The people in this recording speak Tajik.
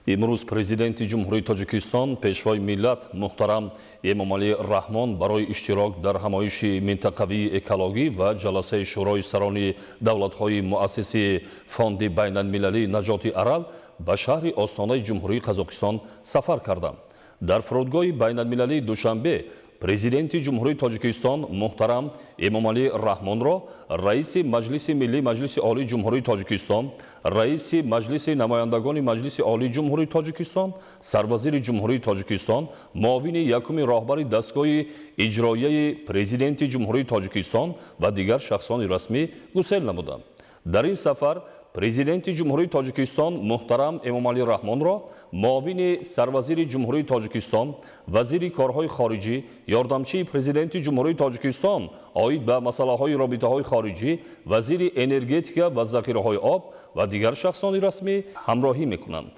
Имрӯз Президенти Ҷумҳурии Тоҷикистон, Пешвои миллат муҳтарам Эмомалӣ Раҳмон барои иштирок дар ҳамоиши минтақавии экологӣ ва ҷаласаи Шӯрои сарони давлатҳои муассиси Фонди байналмилалии наҷоти Арал ба шаҳри Остонаи Ҷумҳурии Қазоқистон сафар карданд. Дар фурудгоҳи байналмилалии Душанбе Президенти Ҷумҳурии Тоҷикистон муҳтарам Эмомалӣ Раҳмонро Раиси Маҷлиси Миллии Маҷлиси Олии Ҷумҳурии Тоҷикистон, Раиси Маҷлиси Намояндагони Маҷлиси Олии Ҷумҳурии Тоҷикистон, Сарвазири Ҷумҳурии Тоҷикистон, муовини якуми роҳбари дастгоҳи иҷроияи Президенти Ҷумҳурии Тоҷикистон ва дигар шахсони расмӣ гусел намуданд. Дар ин сафар Президенти Ҷумҳурии Тоҷикистон муҳтарам Эмомалӣ Раҳмонро муовини сарвазири Ҷумҳурии Тоҷикистон, вазири корҳои хориҷӣ, ёрдамчии Президенти Ҷумҳурии Тоҷикистон оид ба масъалаҳои робитаҳои хориҷӣ, вазири энергетика ва захираҳои об ва дигар шахсони расмӣ ҳамроҳӣ мекунанд.